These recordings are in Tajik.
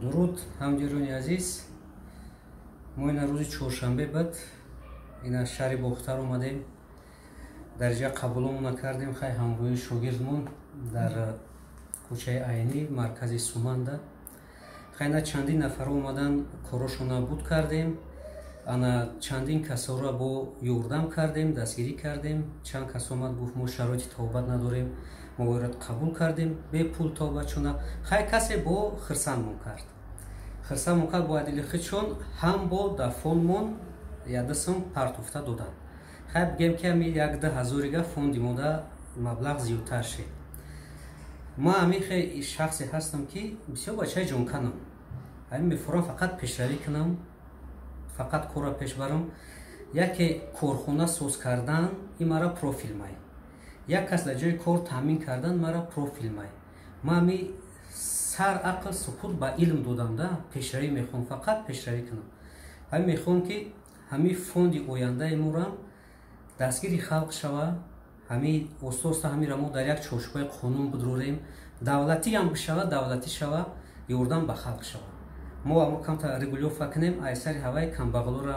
Дуруд, ҳамдиёрони азиз. Мо ина рӯзи чоршанбе бад ина шаҳри Бохтар омадем, дар ҷа қабуломона кардем. Хай, ҳамрӯи шогирдмон дар кӯчаи Айнӣ, маркази Суманда. Хай, на чандин нафар омадан, корошона буд кардем. Ана чандин касоро бо ёрдам кардем, дастгирӣ кардем. Чанд кас омад, гуфт: «Мо шароити тобат надорем». Мо бояд қабул кардем бепул тобатшона. Хай, касе бо хирсандмон кард, хирсандмон кард бо адили худшон, ҳам бо дафонмон ядасум партофта доданд. Хай, бигем, ки ами як-ду ҳазорига фонди мода маблағ зиёдтар шид. Ма ҳамин шахсе ҳастам, ки бисёр бачаи ҷонканам. Ҳамин мефурам, фақат пешравӣ кунам, фақат корро пеш барам. Яке корхона соз кардан ин мара профилмай, як кас дар ҷои кор таъмин кардан мара профилмай. Ма ҳами сар ақл сукут ба илм додам да, пешравӣ мехоҳам, фақат пешравӣ кунам. Ҳамин мехоҳам, ки ҳамин фонди ояндаи морам дастгири халқ шава. Ҳами оста оста ҳамира мо дар як чорчӯбаи қонун бидурорем, давлатиам бишава, давлатӣ шава, ёрдам ба халқ шава. Мо амо камтар регулировка кунем, айсари ҳаваи камбағалора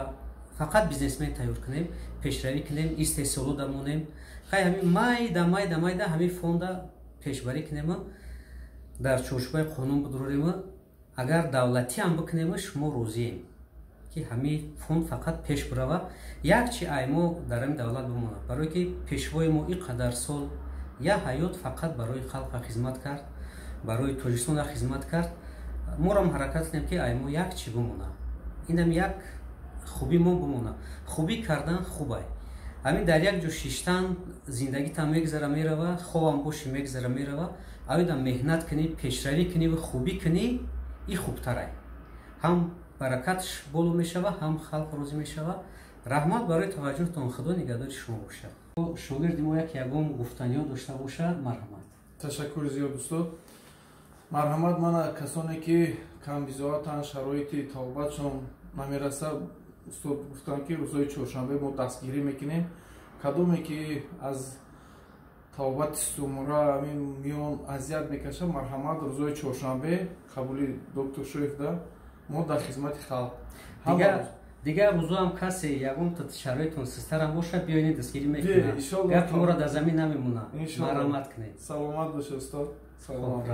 фақат бизнесмен тайёр кунем, пешравӣ кунем, истеҳсолода монем. Хай, ҳамин майда майда майда ҳамин фонда пешбарӣ кунема, дар чорчӯбаи қонун бидурорема. Агар давлатиам бикунема, шумо розием, ки ҳамин фонд фақат пеш бирава, як чи ай мо дар ҳамин давлат бимонад. Барое ки пешвои мо ин қадар сол як ҳаёт фақат барои халқа хизмат кард, барои Тоҷикистона хизмат кард, морам ҳаракат кунем, ки ай мо як чи бимонад, инам як хубӣ мо бимонад. Хубӣ кардан хубай. Ҳамин дар як ҷо шиштан, зиндагитам мегзара, мерава, хобам боши, мегзара, мерава. Авида меҳнат кунӣ, пешравӣ кунӣ ва хубӣ кунӣ, и хубтарай, ҳам баракатш боло мешава, ҳам халқ розӣ мешава. Раҳмат барои таваҷҷӯҳтон, Худо нигаҳдори шумо бошад. Шогирди мо як ягон гуфтаниҳо дошта бошад, марҳамат. Ташаккури зиёд, устод. Марҳамат, мана касоне ки камбизоатанд, шароити табобатшон намерасад, устод гуфтанд, ки рӯзҳои чоршанбе мо дастгирӣ мекунем. Кадоме ки аз табобати сумура ҳамин миён азият мекашад, марҳамат, рӯзҳои чоршанбе қабули доктор Шоевда, мо дар хизмати халқ. Дигар рӯзоам касе ягон шароитон систарам бошад, биёинед, дастгирӣ мекунад. Гапи моро дар замин намемонад, марҳамат кунед. Саломат бошед, устод, саломат.